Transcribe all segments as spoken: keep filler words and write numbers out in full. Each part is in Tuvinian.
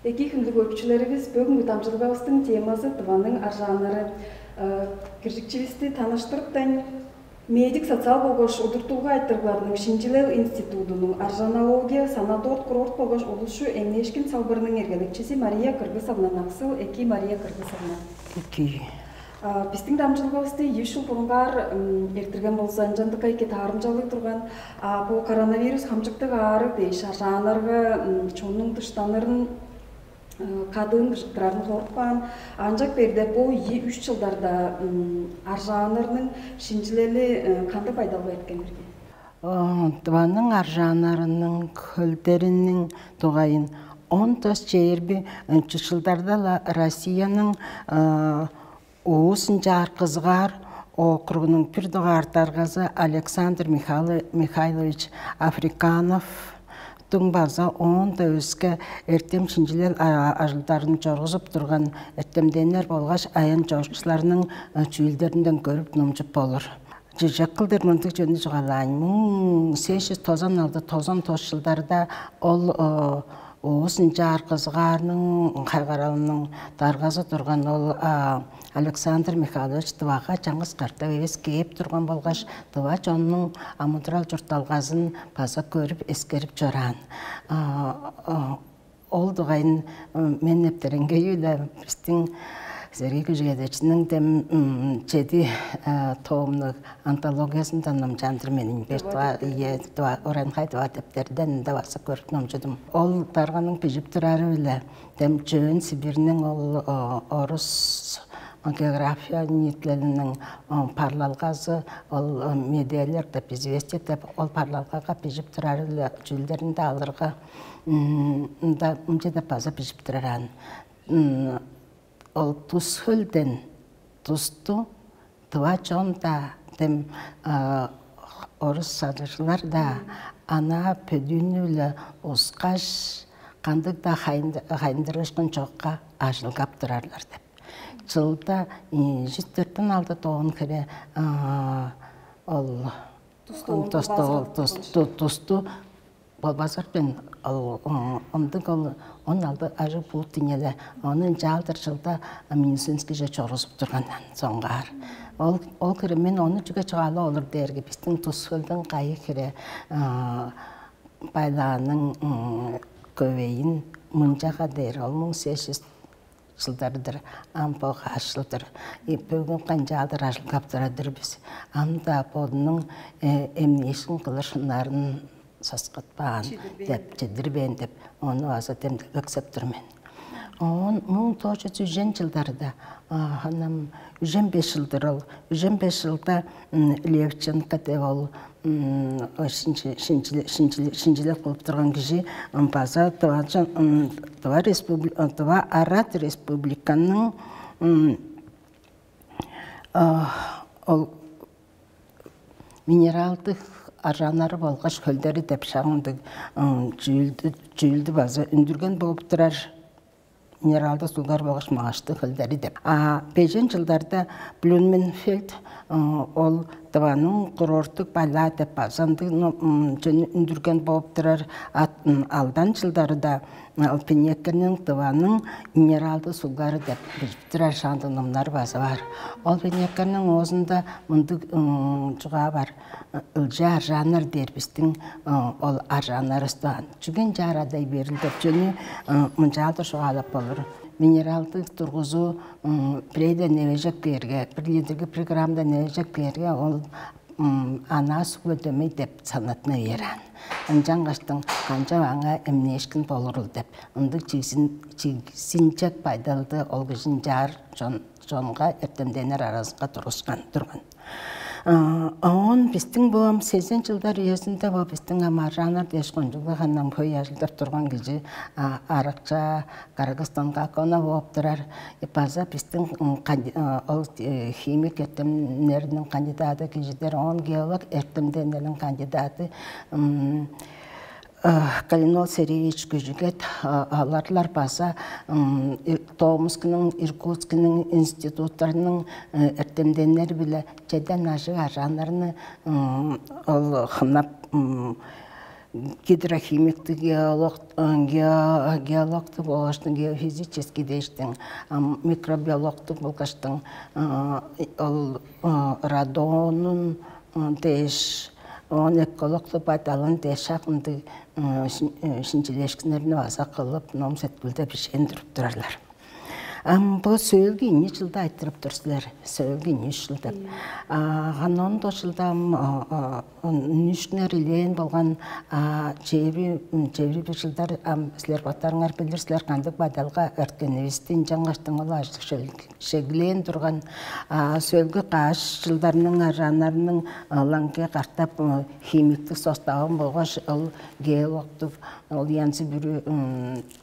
Эки хүндү көрүкчүлеривис, бөгүнгү дамчылгавыстың темазы Тываның аржааннары. Киржикчивисти таныштырыптайн, медик, социал болгаш удуртулга айтырыгларының шинчилел институтунуң аржанология, санаторт, курорт болгаш улусчу эмнээшкин салбырының эргелекчизи Мария Кыргысовна Наксыл. Эки, Мария Кыргысовна. Эки. Бистиң дамчылгавысты ийи-үш чыл бурунгаар эрттирген болза, ынчандыка эки таарымчалыг турган. А бо коронавирус хамчыктыг аарыг дээш, аржааннарга чоннуң дыштанырын кадыын быжыктырарын хорупкаан. Ынчап бээрде, бо ийи-үш чылдарда аржааннарның шинчилели кандыг байдалга эрткен ирги? Тываның аржааннарының хөлдериниң дугайын он тос чээрби чылдарда-ла Россияның Уус ынчаар кызыгаар округунуң бир дугаар даргазы Александр Михайлович Африкановтуң база оон-даа өске эртем шинчилел ажылдарын чоргузуп турган эртемденнер болгаш аян чоокчуларның чүүлдеринден көрүп номчуп болур. Чижек кылдыр мындыг чүвени чугаалаайн. Муң сес чүс тозан алды, тозан тос чылдарда ол Уус ынчаар кызыгаарның хайгаралының даргазы турган ол Александр Михайлович Тывага чаңгыс катап эвес кээп турган болгаш, тыва чоннуң амыдырал-чуртталгазын база көрүп, эскерип чораан. Ол дугайын мен нептереңгей-биле бистиң Сергей Күжүгетовичиниң дем чеди тоомнуг антологиязындан номчаан-дыр мен. Беш Урайнхай тыва дептерден ында база көрүп номчудум. Ол дарганың бижип турары-биле дем Чөөн Сибирьниң ол орус география ниитилелиниң парлалгазы, ол медээлер деп, известия деп, ол парлалгага бижип турары-биле чүүлдеринде алырга, мында мынча деп база бижип турар аан. Ол тус хөлден тусту тыва чон-даа, дем орус садыжылар-даа анаа бөдүүнү-биле ускаш, кандыг-даа хайындырыышкын чокка ажылгап турарлар деп. Чылда чүс дөртен алды тоон хире ол тусту, тусту болбазар мен ол ындыг ол он алды ажыг буут динеле. Ону ынчаалдыр чылда медицинскийже чорузуп тургандан соңгаар. Ол ол хире мен ону чүге чугаалап олур дээрге, бистиң тус хөлдүң кайы хире байлааның көвейин мынчага дээр, ол муң сес чүс чылдары-дыр, ам бо каш чыл-дыр. Бөгүн канчаалдыр ажылгап турар-дыр бис. Ам-даа бодунуң эмнээшкин кылыр шынарын саскатпаан деп, чедирбээн деп, ону база демдек эксеп тур мен. Оон муң тос чүс үжен чылдарда, анам үжен беш чыл-дыр ол, үжен беш чылда Левченко деп ол шинчилеп кылып турган кижи база Тыва Арат Республиканың ол минералдыг аржааннары болгаш хөлдери деп шагындыг чүүлдү база үндүрген болуп турар. Минералдыг суглар болгаш магаштыг хөлдери деп. А бежен чылдарда Блюменфельд ол Тываның курорттуг байлаа деп база ындыг чүнү үндүрген болуп турар. Алдан чылдарда ол Пинекерниң Тываның минералдыг суглары деп бижип турар шаандык номнары база бар. Ол Пинекерниң оозунда мындыг чугаа бар: ылча аржааннар дээр бистиң ол аржааннарывыс-даа. Чүген чаар адай берил деп чүнү мынчаалдыр чугаалап болур. Минералдыг тургузу бирээден эвежеп кээрге, бир литрге бир граммдан эвежеп кээрге, ол анаа суг өдөмей деп санаттына бээр аан. Ынчангаштың канчап аңаа эмнээшкин болурул деп, ындыг чигсинчек байдалды ол кижи ынчаар чон чонга, эртемденнер аразынга тургускан турган. Оон бистиң бо ам сезен чылдар үезинде бо бистиң ам аржааннар дээш кончуг-ла ханнам хөй ажылдап турган кижи Аракча Карагыстан Гакона бооп турар. База бистиң ол химик эртемнериниң кандидаты кижидер, оон геолог эртемденнериниң кандидаты Калинол Сергеевич Күжүгет, аларлар база Томскның, Иркутскның институттарының эртемденнери-биле чеден ажыг аржааннарны ол хынап гидрохимиктиг, геолог, геологтуг болгаштың, геофизический дээштиң, микробиологтуг болгаштың, ол радонун дээш, оон экологтуг байдалын дээш шак ындыг шинчилээшкиннерни база кылып, ном-сеткүүлде бижээн туруп турарлар. Ам бо сөөлгү ийи чылда айтырып тур силер, сөөлгү ийи чыл деп. Канон дошулдам нүшнер илээн болган чеври чеври бир чылдар, ам силер боттарыңар билир силер, кандыг байдалга эрткенивисти, ынчангаштың ол ажык шеглээн турган. Сөөлгү каш чылдарның аржааннарының ылаңгы картап химиктик составын болгаш ол геологтук ол янзы бүрү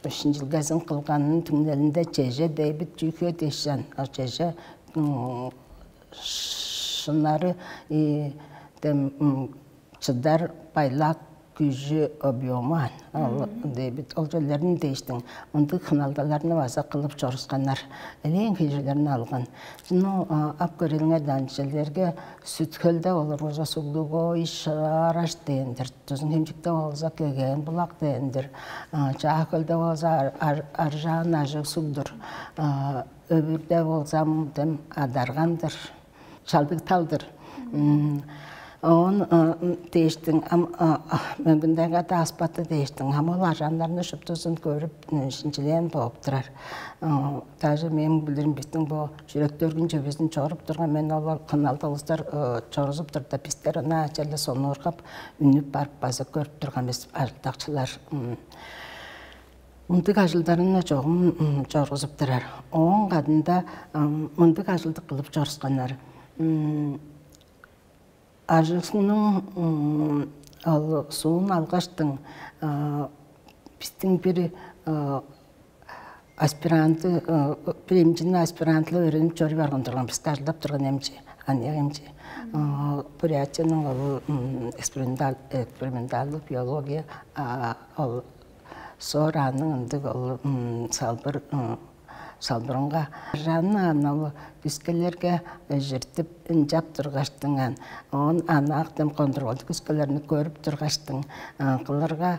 шинчилгезин кылганын түңнелинде чеже дебит чүүхү дешчен, чеже шынары дем чыдар байлак күжү объемаан. Ол дебит ол чөллерин дээштиң ындыг хыналдаларны база кылып чорусканнар. Элээн хижелерин алган. Ну, ап көрүлүңер даан, чөллерге Сүт-Хөлде олар болза суглугой шаараш дээн-дир. Тузун-Хемчикте болза кегээн булак дээн-дир. Чаа-Хөлде болза аржаан ажыг суг-дур. Өвүрде болзам дем адарган-дыр, чалдыг тал-дыр. Оон дээштиң ам мөңгүндеге дааспаты дээштиң ам ол ажааннарны шуптузун көрүп шинчилээн болуп турар. Даже мээң билирим биздиң бо чүректөргүн чөвезин чоруп турган мен ол кыналдалыстар чорузуп турда, бистер ынаа черле сонуургап үнүп барып база көрүп турган бис ажылдакчылар. Мындыг ажылдарны чогум чоргузуп турар. Ооң кадында мындыг ажылды кылып чорусканнар. Ажылның ол суун алгаштың бистиң бир аспиранты, бир эмчини аспирантылап өөренип чоруй барган турган, биске ажылдап турган эмчи, аныяк эмчи. Бурятияның ол эксперименталдык биология ол Соор аның ындыг ол салбыр салбырынга аржаанны аны ол күскелерге өжүртүп ынчап тургаштыңан, оон аны ак дем контролдуг күскелерни көрүп тургаштың, кылырга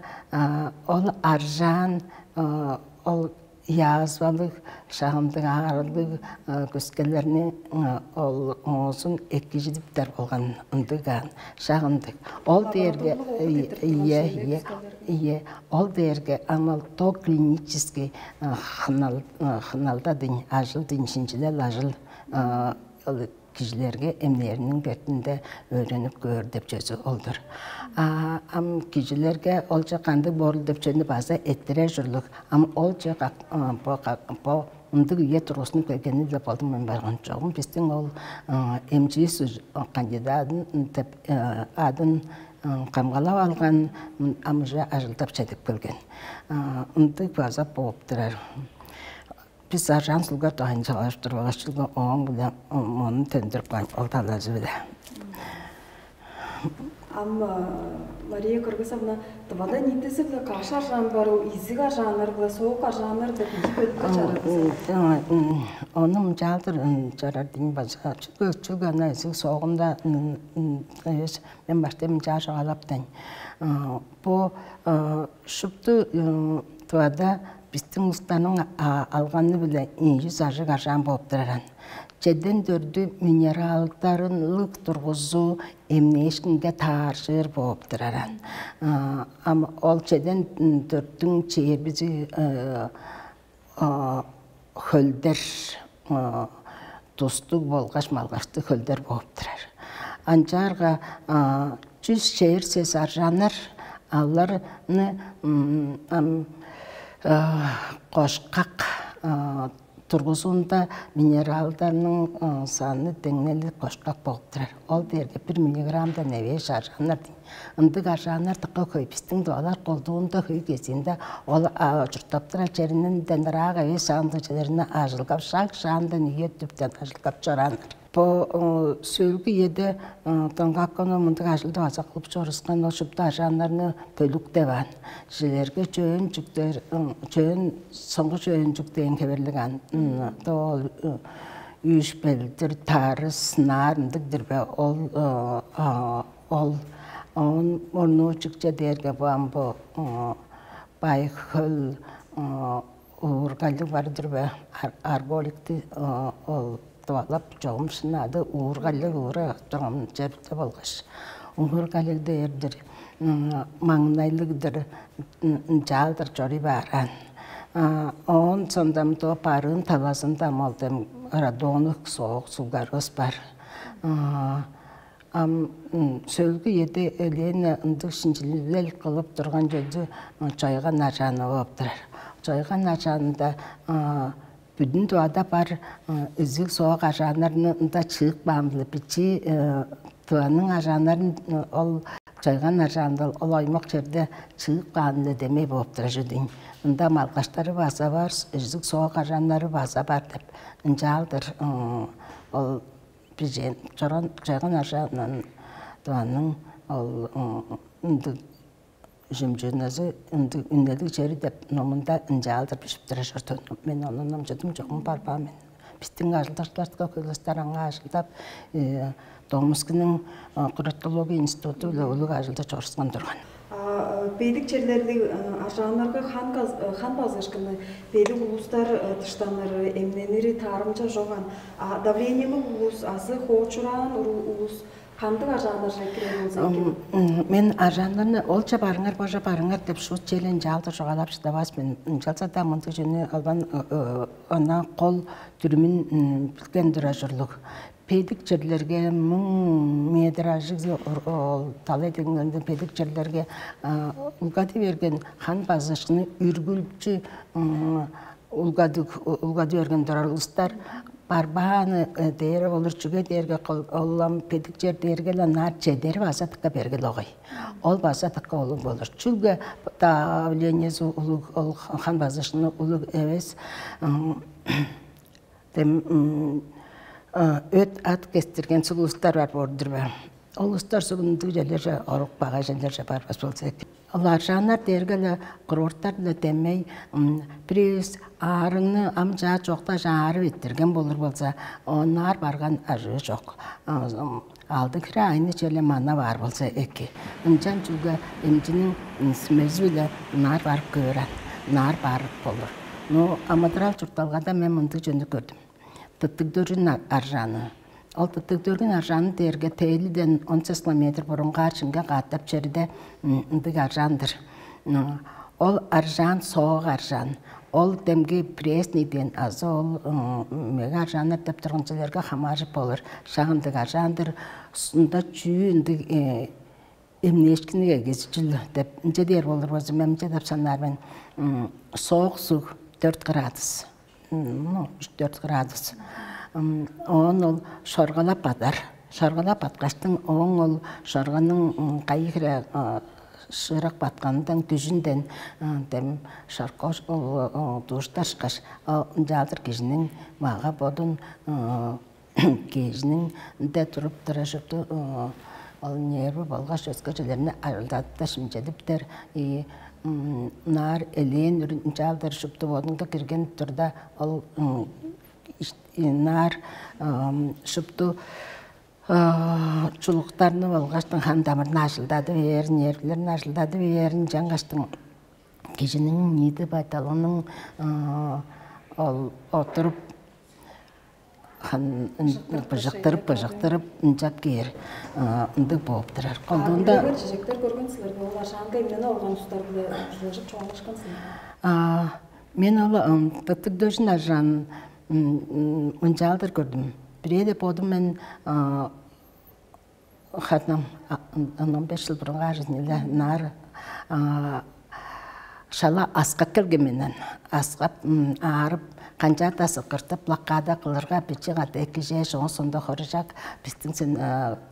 ол аржаан ол яазвалыг шагындыг аарыглыг күскелерни ол оозун экижидиптер болган ындыгаан шагындыг. Ол дээрге ие ие ие ол дээрге амал доклинический хынал хыналда день ажыл день шинчилел ажыл кижилерге эмнээриниң бетинде өөренип көөр деп чөзү ол-дур. А ам кижилерге олче кандыг боорул деп чүвени база эрттирер ужурлуг. Ам олче бо ындыг үе тургузунуп келгени-биле болдум мен барган чогум. Биздиң ол эмчи кандидатын деп адын камгалап алган, ам уже ажылдап чедип келген. Ындыг база бооп турар. Бис аржаан сулга дугайын чугаалажып турбагаш, чүгле ооң-биле мону төндүрүп каан ол талазы-биле. Ам Мария Кыргызовна, тывада ниитизи-биле каш аржаан барыл, изиг аржааннар-биле соок аржааннар деп ийи бөлүкке чарыгызар. Ону мынчаалдыр чарар дейм база. Чүгле чүгле ана изиг соогунда эвес, мен баштай мынчаар чугаалаптайн. Бо шупту тывада бистиң улустарның алганы-биле ийи чүс ажыг аржаан бооп тураран. Чеден дөрдү минералдарынлыг тургузу эмнээшкинге тааржыр бооп тураран. Ам ол чеден дөрттүң чээрбизи хөлдер, тустуг болгаш малгаштыг хөлдер бооп турар. Ынчаарга чүс чээрсес аржааннар аларны ам кошкак тургузуунда минералдарның саны деңнели кошкак болуп турар. Ол дээрге бир миллиграммдан эвээш аржааннар дейн. Ындыг аржааннар дыка хөй. Бистиң дуалар колдуунда хөй кезиинде ол чурттап турар черинден ыраак эвес шаандыгчыларны ажылгап, шаг шаандан ийи өттүптен ажылгап чорааннар. Бо сөөлгү үеде Донгаккону мындыг ажылды база кылып чорускан ол шупту аржааннарны бөлүк деп аан. Силерге чөөн чүктер, чөөн соңгу чөөн чүктен хеверлиг аан. Ол үүш белдир, тарыс, наар ындыгдыр бе? Ол ол Оон мурнуу чүкче дээрге бу ам бу Бай-Хөл уургалыг бар-дыр бе? Арголикти ол тывалап чогум шынады уургалыг уура турган черде болгаш. Уургалыг дээрдир, маңнайлыгдыр, ынчаалдыр чоруй бааран. Оон сондам то барыын талазында молдем радонук соок сугар бар. Ам сөөлгү эде элээн ындыг шинчилел кылып турган чөзү чойган ажааны болуп турар. Чойган ажаанында бүдүн дувада бар изиг соок ажааннарны ында чыып каан-биле бичии тываның ажааннарын ол чойган ажаанда ол оймок черде чыып каан-биле демей болуп турар чүдүң. Ында малгаштары база бар, изиг соок ажааннары база бар деп ынчаалдыр ол бижээн чорон чайган ажаанын дыванның ол ындыг жемчугназы ындыг үнелиг чери деп номунда ынчаалдыр бижип турар чордун. Мен ону номчудум чогум барбаан мен. Биздин ажылдакчыларга кыйлыстар аңаа ажылдап Томскинин курортология институту биле улуг ажылда чорускан турган. Бедик черлерлиг аржааннарга хан хан базыышкыны бедик улустар дыштаныры, эмненири таарымча жоган. Давлениелиг улус азы хоочураан улус кандыг аржааннарже кирер болза экен? Мен аржааннарны олча барыңар, божа барыңар деп шуут челен жалдыр жогалап шыдавас мен. Ынчалза-даа мындыг чүнү албан ана кол дүрүмүн билген тура ужурлуг. Педик черлерге муң метр ажыг ол талай деңнелден педик черлерге улгады берген хан базышкыны үргүлчү улгады улгады берген турар улустар барбааны дээре болур чүге дээрге олам педик чер дээрге-ле ынаар чедери база тыка бергел огай. Ол база тыка улуг болур. Чүлге давлениеси улуг ол хан базышкыны улуг эвес. Дем өт ат кестирген сулустар бар болдур бе? Ол устар сугунду желерже орук бага желерже барбас болза эки. Ол аржааннар дээрге-ле курорттар-биле демей бирээвис аарыгны ам чаа чокта чаары беттерген болур болза, оннаар барган ажыы чок. Алды хире айны черле мана баар болза эки. Ынчан чүлге эмчинин смези-биле ынаар барып көөр ан, ынаар баар болур. Ну амыдырал чуртталгада мен мындыг чөнү көрдүм. Тыттыг дөрүн аржааны. Ол тыттыг дөрүн аржааны дээрге тээлиден он сес километр бурунгаар шинге кааттап черде ындыг аржаан-дыр. Ол аржаан соок аржаан. Ол демги пресный дээн азы ол мега аржааннар деп турган чүлерге хамааржып болур. Шак ындыг аржаан-дыр. Ында чүү ындыг эмнээшкини эгези чүл деп ынча дээр болур болза мен ынча деп санаар мен. Соок суг дөрт градус. Ну, үч-дөрт градус. Оон ол шоргалап бадар. Шоргалап баткаштың ооң ол шорганың кайы хире шыырак батканындан күжүнден дем шорко душташкаш ынчаалдыр кижиниң мага бодун кижиниң ынде туруп турар шупту ол нерви болгаш өскечелерни ажылдадып-даа шимчедиптер. Ынаар элээн үрүнчаалдар шупту бодунга кирген турда ол ынаар шупту чулуктарны болгаштың хан дамырын ажылдадып ээр, нервилерин ажылдадып ээр, ынчангаштың кижиниң ниити байдалының ол отуруп быжыктырып быжыктырып ынчап кээр ындыг бооп турар. Колдуунда Чижектер көргөн силер бе? Олар шаанда эмнени алган устар биле ужулашып чогулушкан силер? Мен ол тыттыг дөжүн ажаан мынчаалдыр көрдүм. Бирээде бодум мен хатнам он беш жыл бурунга ажынныйлар наар шала аскак келген менен аскап аарып канчаада сыкыртып блокада кылырга бичи ката эки же шоон сонда хоружак биздин сен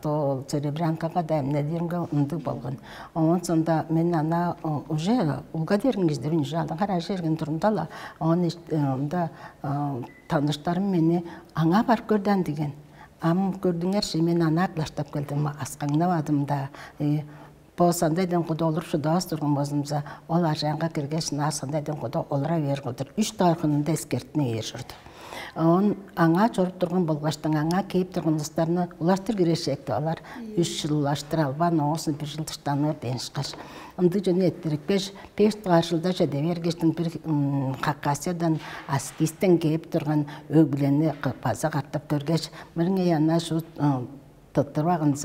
ол серебрянкага да эмне дээринге ындыг болгон. Оон сонда мен ана уже улга дерин кижидирин уже алдан каражы эрген турумда-ла оон ында таныштарым мени аңаа барып көрден деген. Ам көрдүңерши, мен ана аглаштап келдим, аскаңнавадым-да. Бо сандайдан куда олуруп шыдавас турган болзумза, ол аржаанга киргеш, ынаар сандайдан куда олура бээр кылдыр. Үш доргунунда эскертине ээр чорду. Он аңаа чоруп турган болгаштың, аңаа кээп турган улустарны улаштыр кирер чекти олар. Үш чыл улаштыр албан, оозун бир чыл дыштаныр дээн ышкаш. Ындыг чүнү эттирипкеш, беш дугаар чылда чеде бергештиң бир Хакасиядан, Аскистен кээп турган өг-бүлени база катап көргеш, мырыңай ана шу тыттырып алган,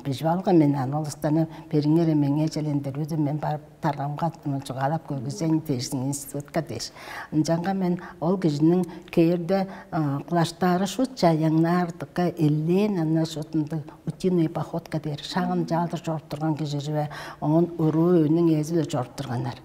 бижип алган мен аны, ол улустарны бериңер, меңээ челендир үзү, мен барып таргамга чугаалап көргүзейн дээшсиң институтка дээш. Ынчанга мен ол кижиниң кээрде кылаштаары шут чаяңнаардыкка элээн ана шутунду утиная походка дээр шагын чаалдыр чоруп турган кижи чүве, оон уруу өөнүң ээзи-биле чоруп турганнар.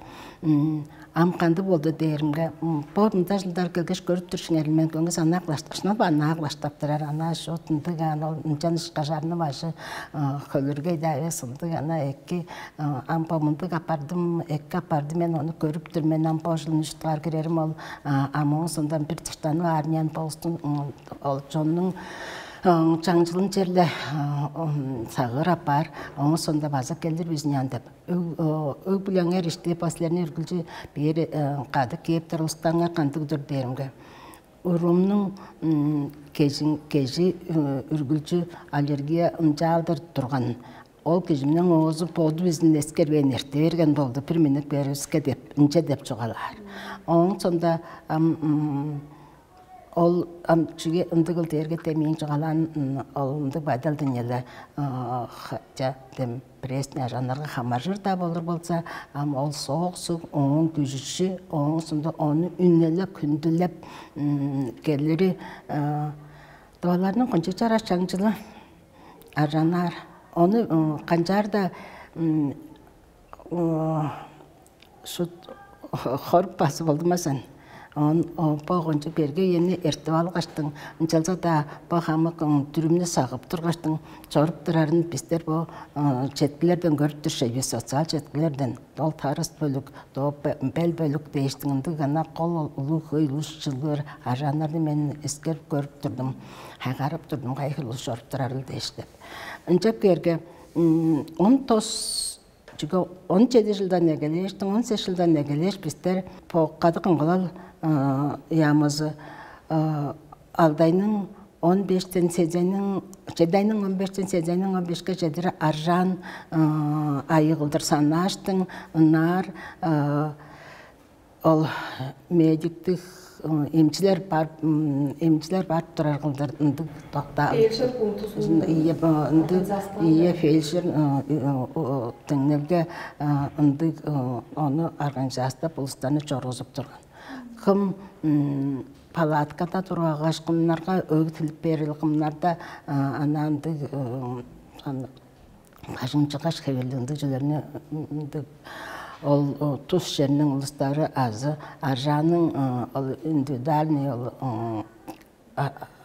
Ам кандыг болду дээримге, бо мында чылдар келгеш көрүп тур шыңерил мен көңүс ана кылашташынып ана кылаштаптырар, ана шут ындыг аан ол ынчан ышкажарны бажы хөлүргей-даа эвес ындыг ана эки. Ам бо мындыг апардым, эки апарды, мен ону көрүп тур мен, ам бо жылын үш дугаар кирерим ол, ам оон сондан бир дыштанып аармыян болустун, ол чоннуң чаңчылын черле сагыыр апаар, оон сонда база келир бизинян деп өг-бүлеңер ишти, бо силерни үргүлчү бээр кады кээп турулустаңар кандыг-дыр дээримге, урумнуң кежи үргүлчү аллергия ынчаалдыр турган. Ол кижимниң оозу боду бизин эскербээн эрте берген болду, бир минут беривиске деп, ынча деп чугаалаар. Ооң сонда ам ол ам чүге ындыгыл дээрге, демиин чугаалаан ол ындыг байдалдан эле, хотя дем бирээзин ажаннарга хамаржыр-даа болур болза, ам ол соок-суг ооң күжүшү, ооң соонда ону үнелеп, хүндүлеп келири, дываларның кончуг чараш чаңчылы ажанаар. Ону канчаар-даа шут хоруп базып болдумазан. Он бо кончуг берге үени эртип алгаштың, ынчалза-даа бо хамык дүрүмнү сагып тургаштың, чоруп турарын бистер бо четкилерден көрүп тур шей бис, социал четкилерден. Ол тарыс бөлүк, доо бел бөлүк дээштиң, ындыг ана кол улуг хөй улус чылгыр, ажааннарны мен эскерип көрүп турдум, хайгарып турдум, кайы хыл улус чоруп турарыл дээш деп. Ынчап кээрге он тос Чүге он чеди жылдан эгелээштиң, он сес жылдан эгелээш бистер бо кадык ыңгылал яамызы алдайның он бештен седейниң, чедайның он бештен седейниң он бешке чедир аржаан айыгылдыр санааштың, ынаар ол медиктиг эмчилер бар, эмчилер барып турар кылдыр ындыг токта. Фельдшер пунктузунда. Ие, ындыг, ие, фельдшер теңнелге ындыг ону организацияда улустарны чоргузуп турган. Кым палаткада тургаш, кымнарга өг тилип берил, кымнарда ана ындыг бажыңчыгаш хевелдиг ындыг чүлерни, ындыг ол тус черниң улустары азы аржааның ол индивидуальный ол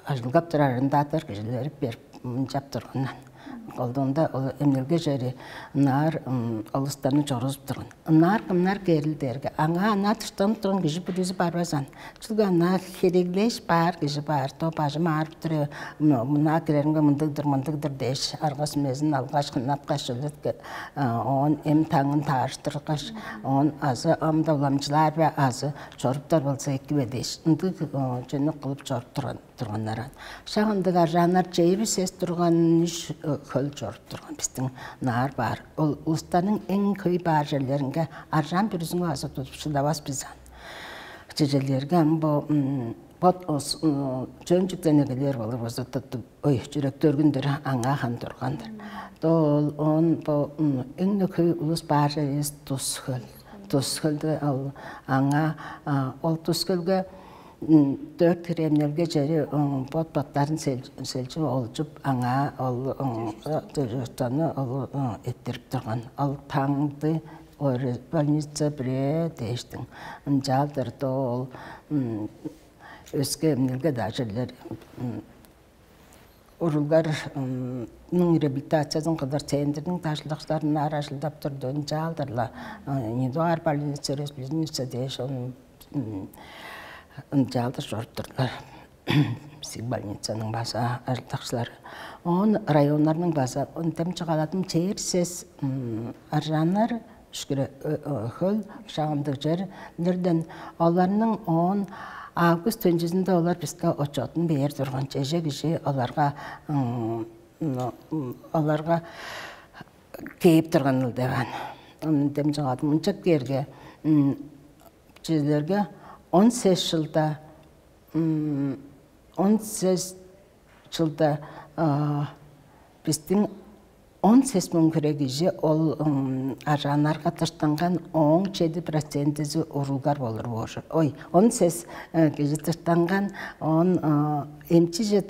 ажылгап турар арендатор кижилери берип мынчап турганнар. Колдуунда ол эмнелге чери ынаар улустарны чоргузуп турган. Ынаар кымнар кээрил дээрге, аңаа ынаар дыштанып турган кижи бүрүзү барбазан. Чүге ынаар хереглээш баар кижи баар, то бажым аарып тур, мына киреримге мындыг-дыр, мындыг-дыр дээш, аргас-мезин алгаш, хыннаткаш, чөлетке оон эм-таңын таарыштыргаш, оон азы ам-даа уламчылаар бе, азы чоруптар болза эки бе дээш, ындыг чүнү кылып чоруп турган турганнар. Шак ындыг аржааннар чейби сес турган үш хөл чоруп турган бистиң наар баар. Ол улустарның эң хөй баар черлеринге аржаан бүрүзүнге база тудуп шыдавас бис ан. Чежелерге ам бо бот чөөн чүктен эгелээр болур болза, тыттып ой чүрек дөргүндүр аңаа хан тургандыр. Доол он бо эң хөй улус баар чер эвес тус хөл. Тус хөлдө ол аңаа ол тус хөлге дөрт хиремнелге чери бот-боттарын селчип олчуп, аңаа ол дөжүртаны ол эттирип турган. Ол таңды больница бирээ дээштиң. Ынчаалдыр ол өске эмнелге дажылар урулгарның реабилитациязын кылыр центрниң дажылдакчыларын аар ажылдап турду. Ынчаалдыр-ла недугаар больница, больница дээш, ынчаалдыр чоруп турлар. Психбольницаның база ажылдакчылары. Оон районнарның база ондем чыгаладым чээр сес аржааннар үшкүре хөл шагындыг чер. Нирден оларның оон август төнчүзүндө олар биске отчетун бээр турган. Чеже кижи оларга оларга кээп турган ыл деп ан. Демчиңадым ынчап кээрге, чүзүлерге он сес жылда он сес жылда биздин он сес муң хире кижи ол ажааннарга дыштанган, ооң чеди процентизи урулгар болур боор. Ой, он сес кижи дыштанган, он эмчи же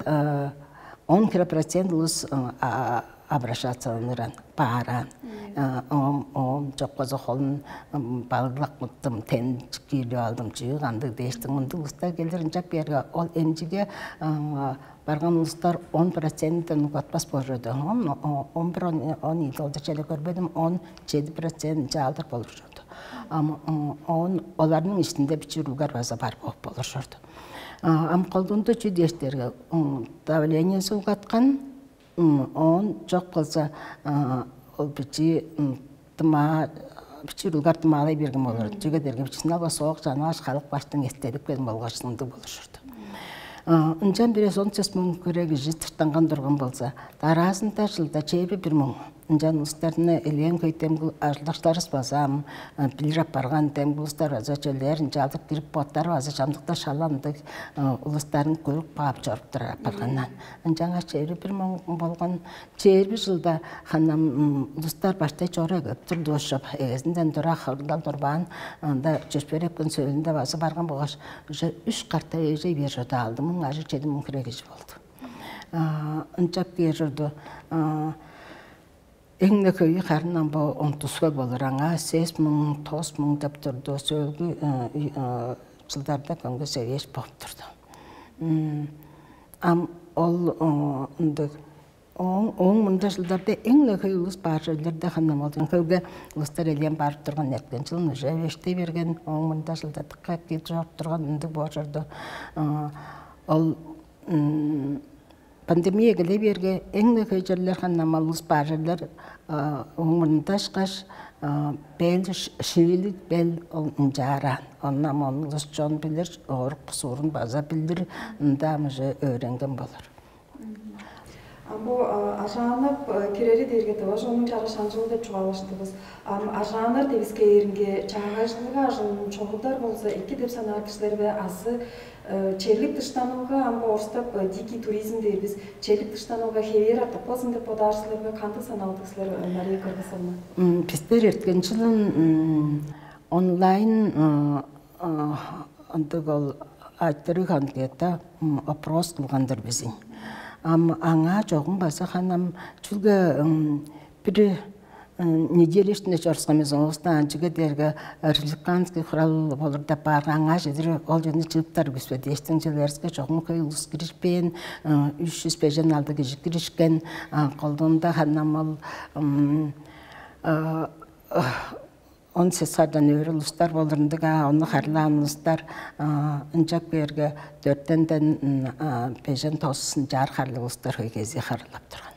он хире процент улус обращаться ыныран бааран. Оом оом чокпозо холун балыглак мыттым тен чикиилип алдым чүү кандыг дээштиң мындыг улустар келир ынчап берге ол эмчиге барган улустар он проценттен угатпас болчуду. Он бир он ийди олда челе көрбедим, он жети процент чаалдыр болур чорду. Ам он оларның ишинде бичи уруглар база бар болуп болур чорду. Ам колдуунда чүү дээштерге давлениеси угаткан, оон чок болза ол бичи тымаа бичи уруглар тымаалай берген болур. Чүге дээрге бичизин алгаш соок чанааш халык баштың эстедип келген болгаш ындыг болушурду. Ынчан бир эс он сес муң көре кижи тыртанган турган болза, дараазында жылда чээби бир муң. Ынчан улустарны элээн хөй демги ажылдакчыларыбыс база ам билир апарган демги улустар база чөлээр ынчаалдык кирип боттар база чамдыкта шаландыг улустарын көрүп каап чоруп турар апарганнан. Ынчангаш чээби бир муң болган чээрби жылда ханам улустар баштай чора кыптыр дуушап, эгезинден тура хырдал турбаан, анда чөпшөрепкен сөөлүнде база барган болгаш уже үш карта эжей бээр чода алды муң ажыг чеди муң хире кижи болду. Ынчап кээр чорду. Эң-не хөйү харын ам бо онтускал болур, аңаа сес муң, тос муң деп турду. Сөөлгү чылдарда көңгө эвээш болуп турду. Ам ол ындыг ооң мында жылдарда эң-не хөй улус баар черлерде ханнамалдың хөлге улустар элээн барып турган эрткен жылын уже эвээштей берген, ооң мында жылдадыкка киир чоруп турган ындыг боор чорду. Ол пандемия келе берге эң-не хөй черлер ханнамал улус баар черлер ооң мында ышкаш бел шиилик бел ол ынчаараан. Оннам он улус чон билир, оорук суурун база билир, ындаам уже өөренген болур. А бо ажааннап кирери дээрге тываш онуң чара шанчылы деп чугаалаштывыс. Ам ажааннар девискээринге чаагайжылыга ажылын чогулдар болза эки деп санаар кижилерге азы черлик дыштанылга ам бо орустап дикий туризм дээрбиз, черлик дыштанылга хевээр артып калзын деп бодаарсыздарга кандыг санаалдыг силер, Мария Кыргызовна? Бистер эрткен жылын онлайн ындыг ол айтырыг анкета опрос кылган-дыр бизин. Ам аңаа чогум база ханам чүлге бир неделя иштинде чорускан бис оңустаан чүге дээрге республиканский хурал болур деп баарга аңаа чедир ол жерни чыыптар бис бе дээштиң чүлериске чогум хөй улус киришпээн, үч жүз бежен алды кижи киришкен. Колдуунда ханам ол он сесардан өөр улустар болурундуг аа ону харлаан улустар ынчап кээрге дөрттенден бежен тосузун чаар харлыг улустар хөйгези харылап турган.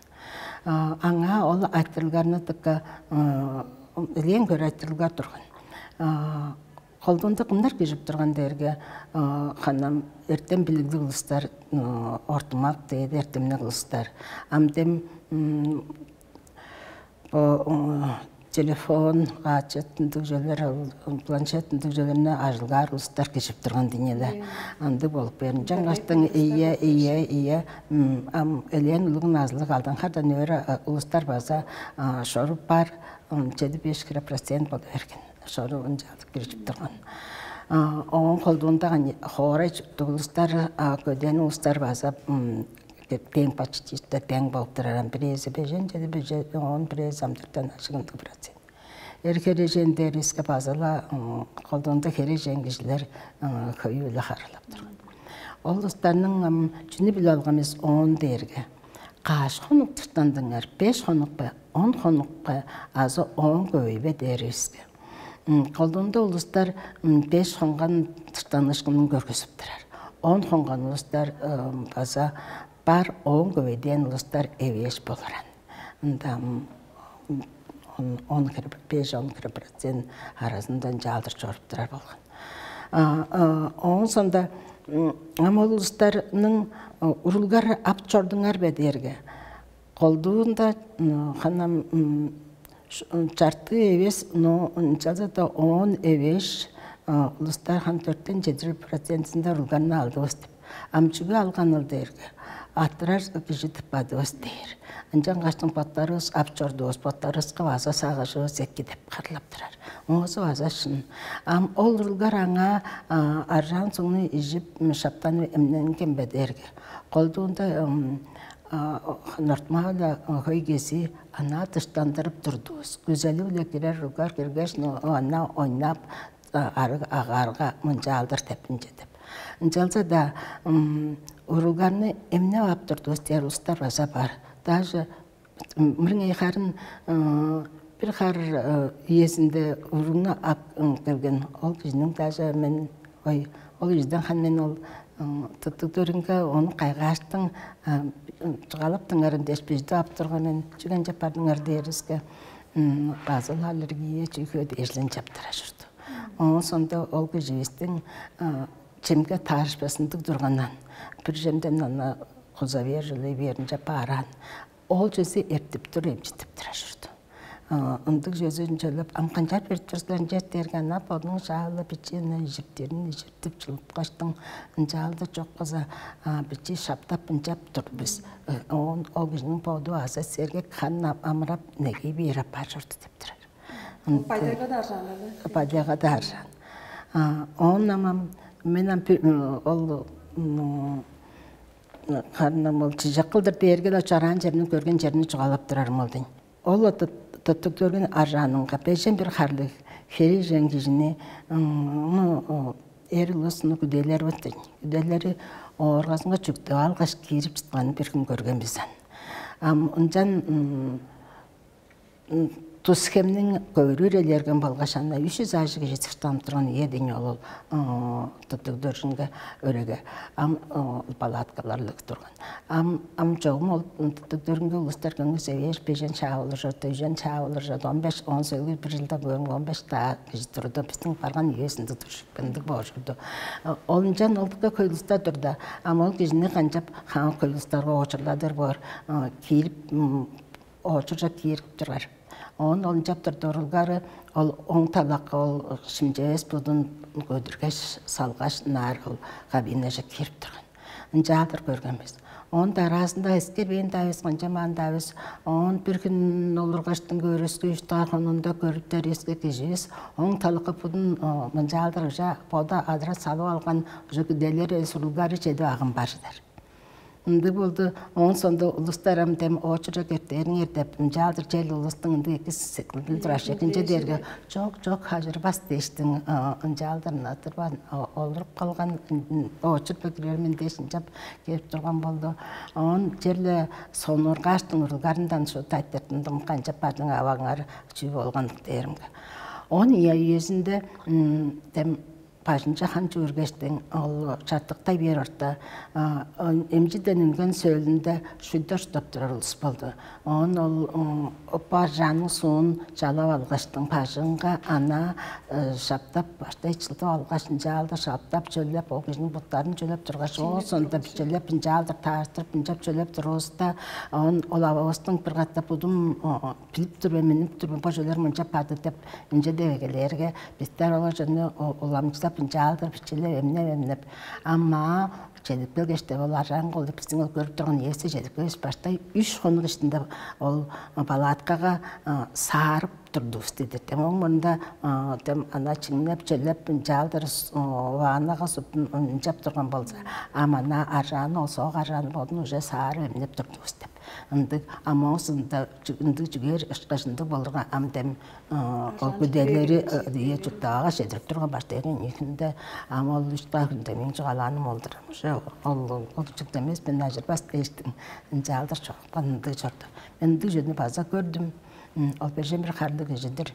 Аңаа ол айтырылгарны дыка элээн көөр айтырылгар турган. Холдуунда кымнар кижип турган дээрге ханам эртем билиглиг улустар, ортумак дээди эртемниг улустар. Ам дем бо телефон, гаджет ындыг чүвелер, планшет ындыг чүвелерни ажылгаар улустар кижип турган динеле. Андыг болуп берин. Жаңгаштың ие, ие, ие. Ам элээн улугун азылык алдан хардан өөр улустар база шоруп бар, чеди беш кире процент болуп эрген. Шору ынчалдык киржип турган. Оон холдуунда хоорай чуптуг улустар, көден улустар база тең почти тең болуп турар. Бирээзи бежен чеди бежен он бирээзи амдыртан ашыгындыг процент. Эр хережен дээриске базала холдуунда хережен кижилер хөйү-биле харылап турган. Ол улустарның чүнү билип алган бис оон дээрге каш хонук тыртандыңар, беш хонук бе, он хонук бе, азы оон көй бе дээривиске. Колдуунда улустар беш хонган тыртанышкынын көргүзүп турар. Он хонган улустар база бар, оон көй дээн улустар эвээш болуран. Ында он хире беш он хире процент аразындан чаалдыр чоруп турар болган. Оон сонда Ам ол улустарның урулгар ап чордуңар бе дээрге, колдуунда ханам чартыы эвес, но ынчалза-даа оон эвеш улустар хан төрттен чедир процентинде урулгарны алдывыс деп. Ам чүге алганыл дээрге, аттырар кижи тыппадывыс дээр. Ынчангаштың боттарывыс ап чордувус, боттарывыска база сагыжывыс эки деп харылап турар. Оозу база шын. Ам ол уруглар аңаа аржаан сугну ижип, шаптанып эмненген бе дээрге, колдуунда нортмаала хөй кези анаа дыштандырып турдувус. Күзели-биле кирер уруглар киргеш, анаа ойнап, арыг агаарга мынчаалдыр деп ынча деп. Ынчалза-даа уругларны эмнеп ап турдувус дээр улустар база бар. Даже мырыңай харын бир хар үезинде уругну ап келген ол кижиниң, даже мен, ой, ол кижиден хан мен ол тыттыг төрүнге ону кайгааштың чугаалаптыңарым дээш, бижди ап турган мен, чүге ынчап бардыңар дээриске, базыл аллергия чүхөө дээшилен чаптыра чурду. Оон соонда ол киживистиң чемге таарышпазындыг тургандан, бир чемден аны куза бээр, жылый бээринче баараан, ол чөзү эртип тур, эмчитип тура чурду. Ындыг чөзүн чөлөп, ам канчаар берип тур силер ынча дээрге, ана бодунуң шаалы бичиини ижиртирин ижиртип чылыпкаштың, ынчаалдыр чок болза, бичии шаптап ынчап тур бис. Оон ол кижиниң боду аза сергек хан амырап, негей бээр апаар чорду деп турар. Байдайга дааржаан. Байдайга дааржаан. Оон амам мен ам ол ханнам ол чижек кылдыр дээрге-ле чораан черни көрген черни чугаалап турарым ол день. Ол тыттыг төрген аржаанынга бежен бир харлыг херээжен кижини, ну, эр улус, ну, күдээлер бот день. Күдээлери ооргазынга чүктеп алгаш киирип чытканын бир хүн көрген бис ан. Ам ынчан тус хемниң көөрү ирелерген болгаш анда үш чүс ажыг кижи сыртанып турган ийе день ол тыттыг дөржүнге өреге ам палаткаларлыг турган. Ам ам чогум ол тыттыг дөрүнге улустар көңүс эвээш бежен шаап олуржа, дөжен шаап олуржа, он беш, он сегиз бир жылда көөрүң он беш даа кижи турду. Биздин барган үезинде турушуп ындыг боожурду. Ол ынчан олдукка көй улустар турда. Ам ол кижини канчап хаан көй улустарга оочурладыр боор, киирип оочуржа киирип турар. Оон ол ынчап турда урулгары ол оң талакка ол шимчевес будун көдүргеш салгаш, ынаар ол кабинаже кирип турган. Ынчаалдыр көрген бис. Оон дараазында эскербээн-даа эвес, канчамаан-даа эвес. Оон бир хүн олургаштың көрүскү үштаар хонунда көрүптер эске киживис оң талакка будун мынчаалдыр уже бода адыра салып алган, уже күделер эвес урулгары чедип агын бар чыдар. Ындыг болду. Оон соонда улустар ам дем оочуржа кертээриңер деп, ынчаалдыр чел улустуң ындыг эки сеткилдил тураш экинче дээрге, чок, чок, хажырбас дээштиң, ынчаалдыр ынатырбаан олуруп калган, оочур бе кирер мен дээш ынчап кээп турган болду. Оон черле сонургааштың урулгарындан шуут айтырдым, канчап бардың аваңар чүү болган дээримге. Он ийе үезинде дем бажынче хан чүүргештиң, ол чартыктай бээр орта эмчиден үнген сөөлүнде шуйда уштап турар улус болду. Оон ол оппа аржааның суун чалап алгаштың, бажыңга ана шаптап, баштай чылдып алгаш, ынчаалдыр шаптап чөлеп, ол кижиниң буттарын чөлеп тургаш, оон соонда чөлеп, ынчаалдыр таарыштырып, ынчап чөлеп турувуста, оон ол ававыстың бир катап будум билип тур мен, миннип тур мен, бо чөлер мынча бады деп, ынча деп эгелээрге, бистер ол чонну уламчылап, ынчаалдыр бичилеп, эмнеп-эмнеп, ам маа чедип келгеш деп, ол аржаан кол деп, биздиң ол көрүп турган эвес чедип келгеш, баштай үш хонук иштинде ол палаткага саарып турдувус дидир. Дем оң мурнунда дем ана чиңнеп, чөлеп, ынчаалдыр ваннага суптун ынчап турган болза, ам ана аржааны, ол соок аржааны бодун уже саарып эмнеп турдувус деп. Ындыг, ам оң соонда ындыг чүгээр ышкаш ындыг болурга, ам дем ол күдээлери ие чурттаага чедирип турган баштайгы ийи хүнде, ам ол үш-даа хүнде мээң чугаалааным ол-дур. Уже ол ол чүктемес мен ажырбас дээштиң, ынчаалдыр чогупкан ындыг чорду. Мен ындыг чүвени база көрдүм. Ол бежен бир харлыг кижи-дир.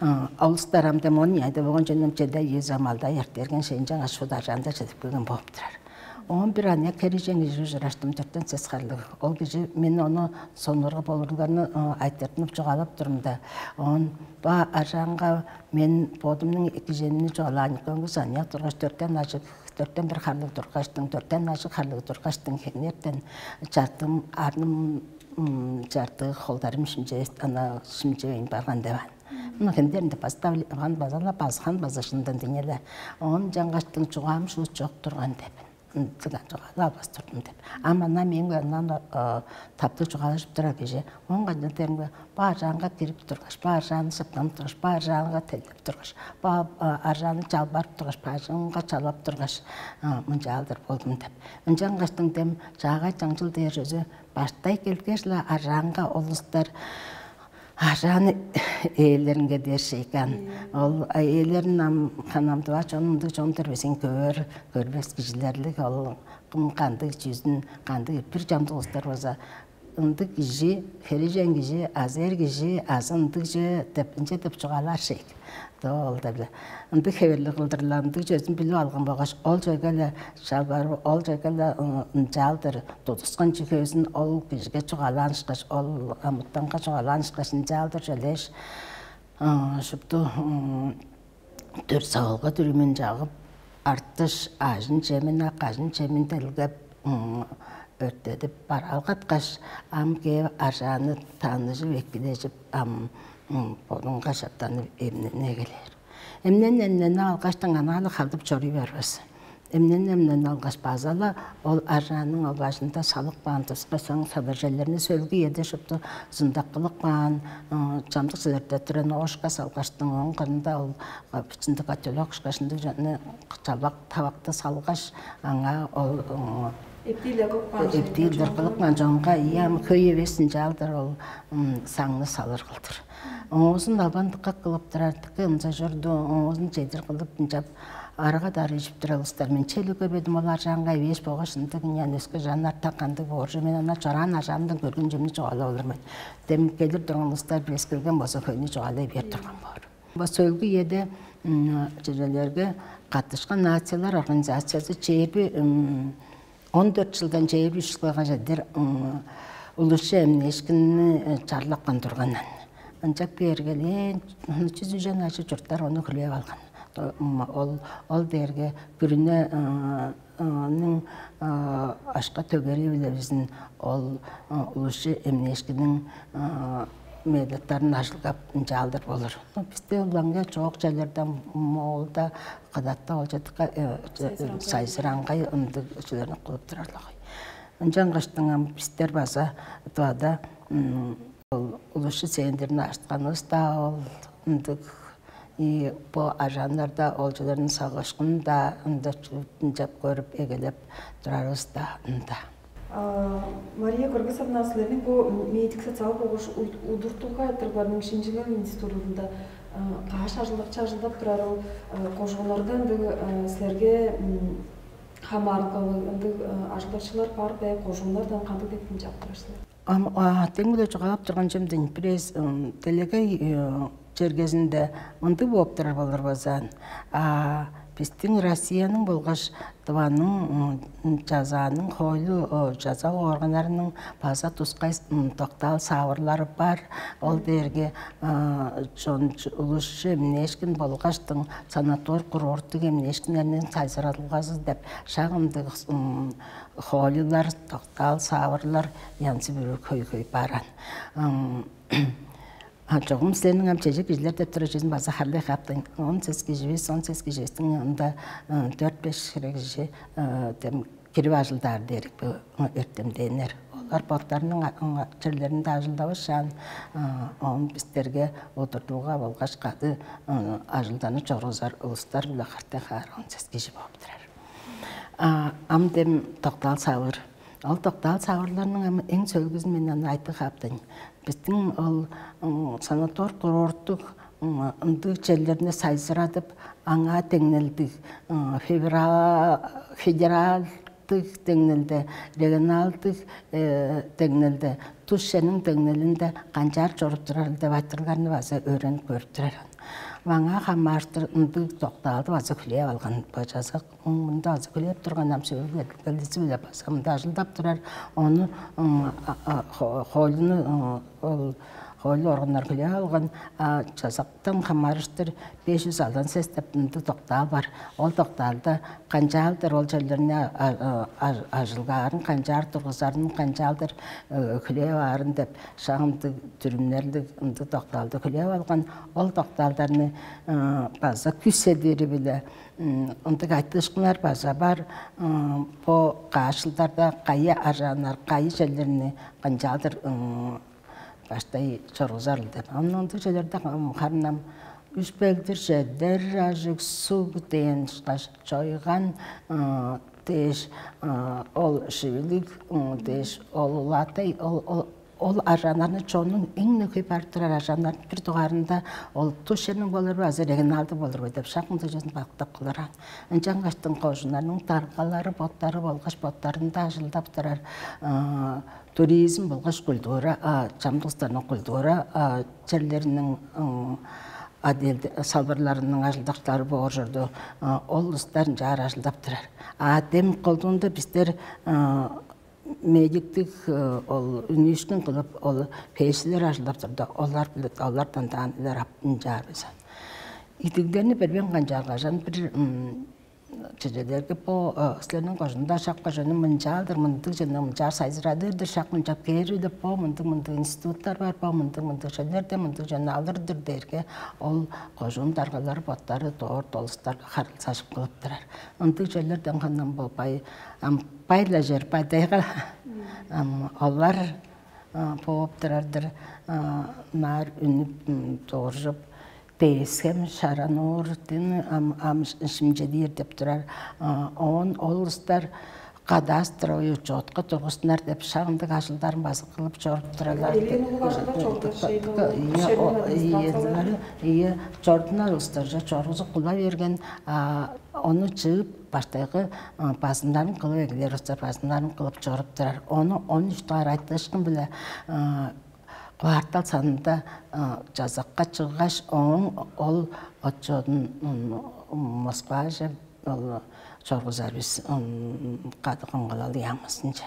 Ол улустар ам дем он ийи айда болган чүвени ам чеде ийи замалда эртерген шейинче аңаа шударжаанда чедип келген болуп турар. Оон бир аныяк херээжен кижи ужураштым, дөртен сес харлыг. Ол кижи, мен ону сонургап, олуруңарны айтыртынып чугаалап турумда, оон ба аржаанга мен бодумнуң эки чемни чугаалаан, көңгүс аныяк тургаш, дөртен ажыг Дөртен бир харлыг тургаштың, дөртен ажыг харлыг тургаштың, хенертен чартым арным чартыы холдарым шимче ана шимчевейн барган деп аан. Мына хендеринде поставлан базала базхан база шындан деңеле. Он жаңгаштың чугаам шуут чок турган деп. Ындыган чугаалап албас турдум деп. А мана мен анан таптыг чугаалажып турар кижи. Он канчан дээринге бааржаанга кирип тургаш, бааржааны сыптанып тургаш, бааржаанга тейлеп тургаш, аржааны чалбарып тургаш, бааржаанга чалап тургаш, мынчаалдыр болдум деп. Ынчангаштың дем чаагай чаңчыл дээр чүзү баштай келгеш-ла аржаанга олустар аржааны ээлеринге дээр шейкан. Ол ээлерин ам ханамдыва чон мындыг чон төрбесин көөр көрбес кижилерлик ол кым кандыг чүзүн кандыг бир чамдык улустар болза ындыг кижи, херижен кижи, азер кижи, азы ындыг чүве деп ынча деп чугаалаар шейк. Ол деп ындыг хеверлиг кылдырлар ындыг чөзүн билип алган болгаш ол чөйге-ле чалбарып, ол чөйге-ле ынчаалдыр тудускан чүвезин ол кижиге чугаалаан ышкаш, ол амытанга чугаалаан ышкаш ынчаалдыр чөлээш шупту төрт савалга дүрүмүн чагып, артыш аажын чемин ак ажын чемин делгеп, өрттедип бараалгаткаш, ам кээп аржааны таныжып эккидежип, ам бодунга шаптанып эмненип эгелээр. Эмнен эмненип алгаштың анаалы халдып чоруй барбас. Эмнен эмненип алгаш база-ла ол аржааның ол бажында салып каан туска соң садыржайларны сөлгү эде шупту зындак кылып каан чамдык силерде туран оошка салгаштың оң кырында ол бичинде котелок ышкаш ындыг чалбак табакты салгаш, аңаа ол Эптиилер кылып каан эптиилдер кылып каан чонга ийи ам хөй эвес ынчаалдыр ол саңны салыр кылдыр. Оозун албан дыкка кылып турар, дыкка ынча чорду, оозун чедир кылып ынчап арага дары ижип турар улустар. Мен чели көрбедим ол аржаанга эвээш болгаш ындыг ынчан өске жаннар так кандыг бооржу мен ана чораан аржаамдан көрген чемни чугаалап олур мен. Дем келир турган улустар бирес келген болза хөйнү чугаалай бээр турган боор. Бо сөөлгү үеде чүрелерге каттышкан нациялар организациясы чээрби он дөрт жылдан чээрби үч жылга чедир улусчу эмнээшкинни чарлапкан турганнар. Ынчап бээргелээн чүзүжен ажы чурттар ону хүлээп алган. Ол ол дээрге күрүнениң ашка төгери-биле бизин ол улусчу эмнээшкинниң медаттарын ажылгап ынчаалдыр болур. Бисте улаңга чоок чайлардан моолда кыдатта ол чыдыкка сайзыраңгай ындыг чүлерни кылып турарлар. Ынчангыштың ам бистер база туада ол улусчу сээндирни артканывыс-даа ол ындыг и бо ажааннарда олчуларның сагышкын-даа ында чуруптунчап көрүп эгелеп турарывыс-даа ында. Мария Кыргызовна, силерниң бу медик социал болгуш удуртууга айтырыгларның шинчилел институтунда каш ажылдакчы ажылдап турарыл, кожууннарда ындыг силерге хамаарылгалыг ындыг ажылдакчылар бар бе, кожууннардан кандыг деп хинчаап турар силер? Ам тең биле чугаалап турган чемден бирээс делегей чергезинде мындыг бооп турар болур базаан. А бистиң Россияның болгаш Тываның жазааның хойлу жаза органнарының база тускай доктаал саавырлары бар. Ол дээрге чон улусчу эмнээшкин болгаштың санаторий курорттуг эмнээшкиннерниң сайзырадылгазы деп шагындыг хойлулар, доктаал саавырлар янзы бүрү хөй-хөй баран. А чогум силерниң ам чеже кижилер деп турар чүзүн база харлай хаптайн. Он сес киживис, он сес киживистиң ында дөрт-беш хире кижи дем кирип ажылдаар дээрик бу эртемдээннер. Олар боттарының черлеринде ажылдавышаан, он бистерге удуртууга болгаш кады ажылданы чоргузар улустар биле хартай хаар он сес кижи болуп турар. Ам дем доктаал савыр. Ол доктаал савырларның ам эң сөөлгүзүн мен аны айтып хаптайн. Биздин ол санаторий курорттук ындыг черлерни сайзырадып, аңаа деңнелдиг федералдык деңнелде, регионалдык деңнелде, тус ченин деңнелинде канчаар чоруп турарыл деп айтырларны база өөренип көрүп турар. Маңаа хамаарыштыр ындыг доктаалды база хүлээп алган бажазак. Мында азы хүлээп турган ам сөөлгү келдиси-биле база мында ажылдап турар. Ону хоолуну ол Хоойлу органнар хүлээп алган, а чазактан хамаарыштыр беш чүс алдан сес деп ындыг доктаал бар. Ол доктаалда канчаалдыр ол черлерни ажылгаарын, канчаар тургузарын, канчаалдыр хүлээп аарын деп шак ындыг дүрүмнерлиг ындыг доктаалды хүлээп алган. Ол доктаалдарны база күс эдири-биле ындыг айтыышкыннар база бар. Бо каш чылдарда кайы аржааннар, кайы черлерни канчаалдыр баштай чоргузарыл деп. Ону ындыг черлерде харын ам үш белдир чедер ажыг суг дээн ышкаш чойган дээш, ол шивилиг дээш, ол улаатай, ол аржааннарны чоннуң эң-не хөй барып турар аржааннарның бир дугаарында ол тус черниң болур бе азы регионалдыг болур бе деп шак ындыг чүвезин бактап кылыр аан. Ынчангаштың кожуннарның даргалары боттары болгаш боттарында ажылдап турар туризм болгаш культура, чамдык улустарның культура черлериниң отдел салбырларының ажылдакчылары боор чорду. Ол улустар ынчаар ажылдап турар. А дем колдуунда бистер медиктик ол үнүүшкүн кылып, ол пейшилер ажылдап турда, олар билет, олардан даан илер ап ынчаар бис. Идиглерни бербейн канчааргажан бир чүрелерге бо силерниң кожунда шак кожуну мынчаалдыр, мындыг жана мынчаар сайзырадыр-дыр, шак мынчап кээри деп бо мындыг мындыг институттар бар, бо мындыг мындыг черлерде мындыг жана алыр-дыр дээрге, ол кожуун даргалары боттары доор долустарга харылзажып кылып турар. Ындыг черлерден хандан бо бай ам байлажыр байдайга ам олар бооп турар-дыр. Наар үнүп дооржуп, Дээскем Шарануурдун ам шимчедир деп турар. Оон ол улустар кадастровый учетка тургузунар деп шак ындыг ажылдарын база кылып чоруп турарлар. Элээн улуг ажылдар чорудур шейни. Ийе, чордунар улустарже чоргузуп кыла берген. Ону чыып баштайгы базымнарын кылып эгелер улустар базымнарын кылып чоруп турар. Ону он үч дугаар айтыышкын биле квартал санында жазакка чыггаш, ооң ол отчёдун Москваже ол чоргузар бис кады камгалал яамызынче.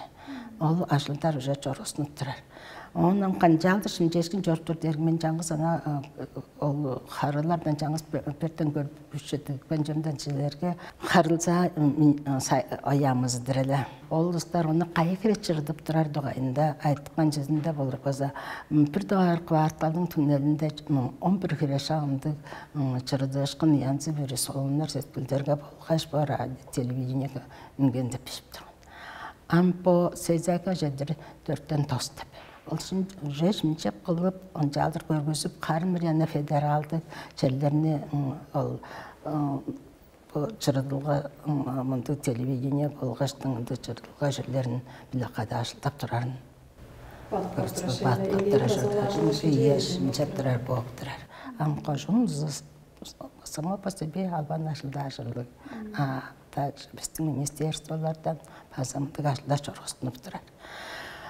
Ол ажылдар уже чоргустунуп турар. Оон ам канчаалдыр шимчээшкин чоруп тур дээрге, мен чаңгыс ана ол харыылардан чаңгыс бертен көрүп үчүдүг бенчемден силерге харылзаа ояамызыдыр эле. Ол улустар ону кайы хире чырыдып турар дугайында айтып канчызында болур база бир дугаар кварталдың түңнелинде он бир хире шагындыг чырыдыышкын янзы бир солуннар сеткилдерге болгаш бо радио телевидениеге үнген деп бижип турган. Ам бо сезеге чедир дөрттен тос деп. Ол шин уже шимчеп кылып, ынчаалдыр көргүзүп, харын бир янна федералдык черлерни ол бо чырыдылга мындыг телевидение болгаш ындыг чырыдылга черлерин биле кады ажылдап турарын. Баттап турар шейле, баттап турар шейле, ийе, шимчеп турар бооп турар. Ам кожуун само по себе албан ажылдаа ажылдыг. А также биздин министерстволардан база мындыг ажылдар чоргустунуп турар.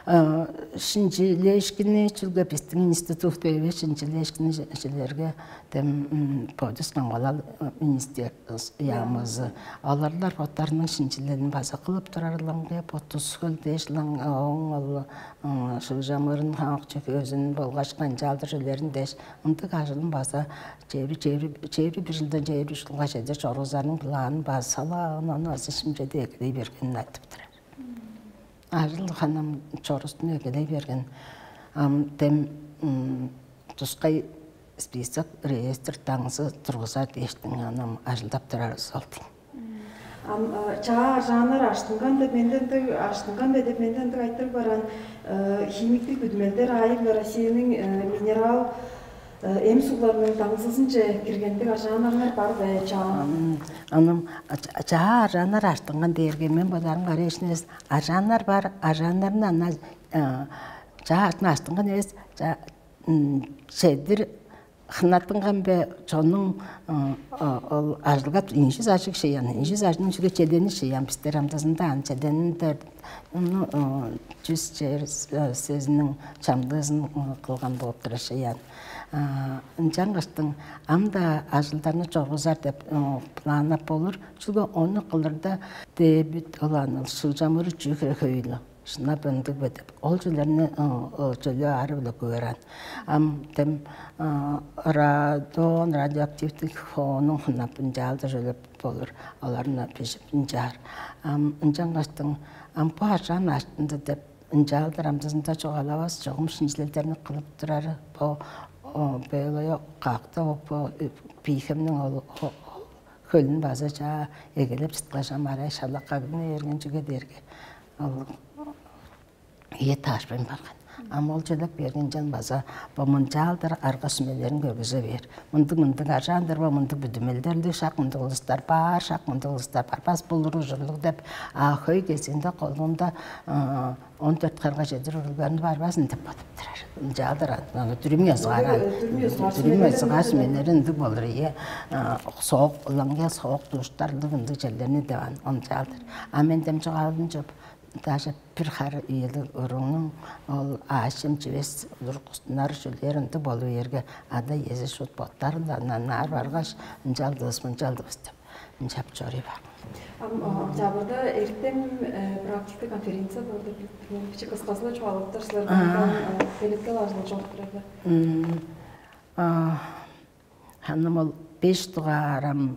Шинчилешкини чүлге биздин институт эвес шинчилешкини жилерге дем бодус камгалал министерствосы яамызы. Аларлар боттарының шинчилерин база кылып турарларга бо тускул дээш оң ол шыгжамырын хамык чүк өзүн болгаш канчаалдыр жилерин дээш ындык ажылын база чеври чеври чеври бир жылдан чеври үч жылга чеде чоргузарның планын база салаан ону база шимчеде эгелей бергенин айтып турар. Ажыл ханам чорустун эгелей берген. Ам дем тускай список реестр таңзы тургузар дээштиң анам ажылдап турарывыс ол дейм. Ам чаа аржааннар аштынган деп менден дег аштынган бе деп менден дег айтыр баран химиктик бүдүмелдер аайы-биле Россияның минерал эм сугларының таңзызынче киргендик аржааннарыңар бар бе чаа? Анам чаа аржааннар аштынган дээрге мен бодаарым караешинес аржааннар бар, аржааннарны ана чаа артын аштынган эвес чедир хынаттынган бе чонуң ол ажылгап инжи зажыг шыян, инжи зажының чүге чедени шыян бистер амдазында ан чеденинде чүс чер сезинин чамдыызын кылган болуп турар шыян. Ынчангыштың ам-даа ажылдарны чоргузар деп планнап болур. Чүге ону кылырда дебит ол аны шылчамыры чүхре хөйлү. Шынап ындыг бе деп, ол чүлерни чөлү ары-биле көөрен. Ам тем радон, радиоактивдик фонун хынап, ынчаалдыр чөлүп болур, оларны бижип ынчаар. Ам ынчангаштың, ам бу аржаан аштынды деп, ынчаалдыр амдызында чугаалавас чогум шинчилелдерни кылып турары, бо бөлөйө какта бо бийхемниң ол хөлүн база чаа эгелеп чыткаш, ам арай шалак кагны берген чүге дээрге, ол ийе таашпайн барган. Ам ол чедек берген чан база бо мынчаалдыр арга сүмелерин көргүзе бээр. Мындыг мындыг аржаандыр бо, мындыг бүдүмелдерлиг шак мындыг улустар бар, шак мындыг улустар бар, бас булур ужурлуг деп, а хөй кезиинде колунда он төрт карга чедир уругларны барбазын деп бодуп турар. Ынчаалдыр аны дүрүм ёзугаар, дүрүм ёзугаар сүмелери ындыг болур, ийе. Соок ылаңгыя соок душтарлыг ындыг черлерни деп ынчаалдыр. А мен демчугаалым чоп, даже бир хары ийилиг уругнуң ол аъш-чем чивес удургустунар чүлээр ындыг болуп эрге, ада иези шут боттарын-даа нанаар баргаш, ынчалдывыс, мынчалдывыс деп ынчап чоруй бар. Ам октябрда эртем практика конференция болду. Билдирген бичи кыскасы-ла чугаалаптар силерден, белеткел ажыл чогуптурарда. Ханым ол беш дугаарам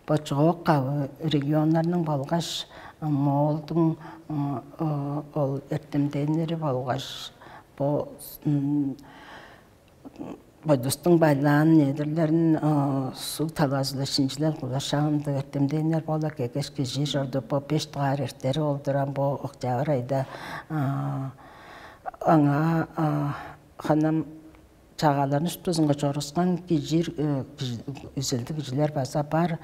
бо чоок кавы регионнарның болгаш Моолдуң ол эртемденнери болгаш бо бойдустуң байлаан недирлерин суг талаазы-биле шинчилел кылашаан эртемденнер бола кегеш кижи чорду. Бо беш дугаар эртери олдуран бо октябрь айда аңаа ханам чагааларны шуптузунга чорускан кижи, үзелдиг кижилер база бар.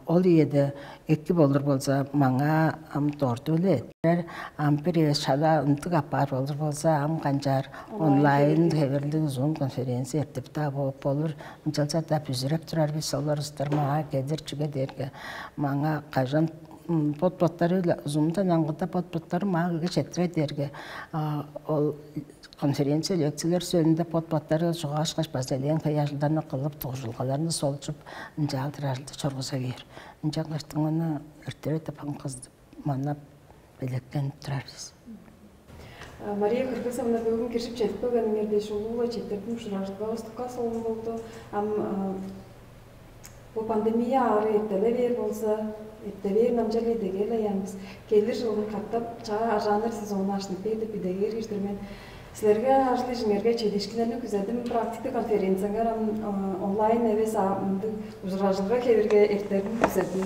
Ол ийеде эки болур болза, маңаа ам дорду-биле эртер. Ам бир эвес шала ындыг апаар болур болза, ам канчаар онлайн хевирлиг зум конференция эртип-даа бооп болур. Ынчалза-даа бүзүреп турар бис, олар ыстар маа кедир чүге дээрге, маңа кажан бот-боттары зумдан аңгыда бот-боттары маа кылгы четтире дээрге, ол конференция, лекциялар сөөлүнде бот-боттары чугаашкаш, база элээн кыяжылдарны кылып, дугуржулгаларны солчуп, ынчаалдыр ажылды чоргуза бээр. Ынчангаш дыңнаны эртер деп аңгызып манап белеткенип турар бис. Мария Кыргызовна, бүгүн киржип чедип келгениңер дээш улуу-ла четтирдим. Ужуражылгавыс дыка солун болду. Ам бо пандемия аары эттеле бээр болза, эттевээр намчалый дегээле янбыз. Келир жылдың катап чаа ажааннар сезону ашнып бээр деп идегээр кижидир мен. Силерге, ажыл-ижиңерге чедишкиннерни күзедим. Практика конференцияңар ам онлайн эвес, а мындыг ужуражылга хевирге эртерин күзедим.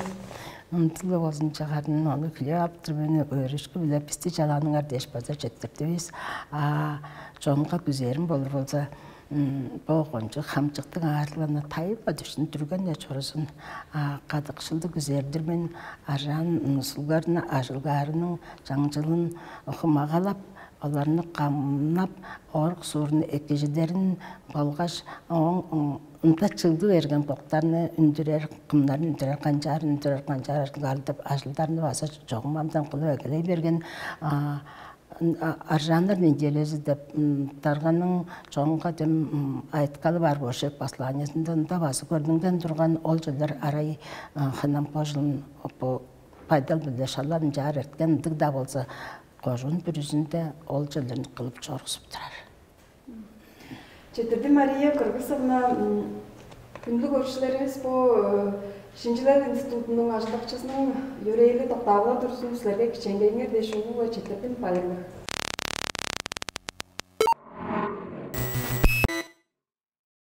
Ындыг-ла болзун чыгарын, ону хүлээп ап тур мен, өөрүшкү-биле бисти чалааныңар дээш база четтирдивис. А чонга күзээрим болур болза, бо кончуг хамчыктыг аарыгларны тайылба дүшүн дүрген-не чорузун. А кадыкшылды күзээр-дир мен, аржаан сулгарны ажылгаарының чаңчылын хумагалап, оларны камнап, орук суурну экижидерин болгаш ооң ында чылды берген боктарны үндүрер, кымнарын үндүрер, канчаар үндүрер, канчаар ажылгаар деп ажылдарны база чогум амдан кылып эгелей берген. Аржааннар неделези деп дарганың чоңга дем айыткалы бар болчук посланиязында ында база көрдүңден турган ол чылдар арай хынам бо жылын бо пайдал биле шалар ынчаар эрткен ындыг-даа болза, кожуун бүрүзүндө ол чылын кылып чоргузуп турар. Четирди Мария Кыргызовна, хүндүлүг көрүкчүлеривис, бу шинчилел институтунуң ажылдакчызының йөрээли доктаавыла турзун, силерге кичээнгейиңер дээш улуу-ла четирдим, байырлыг.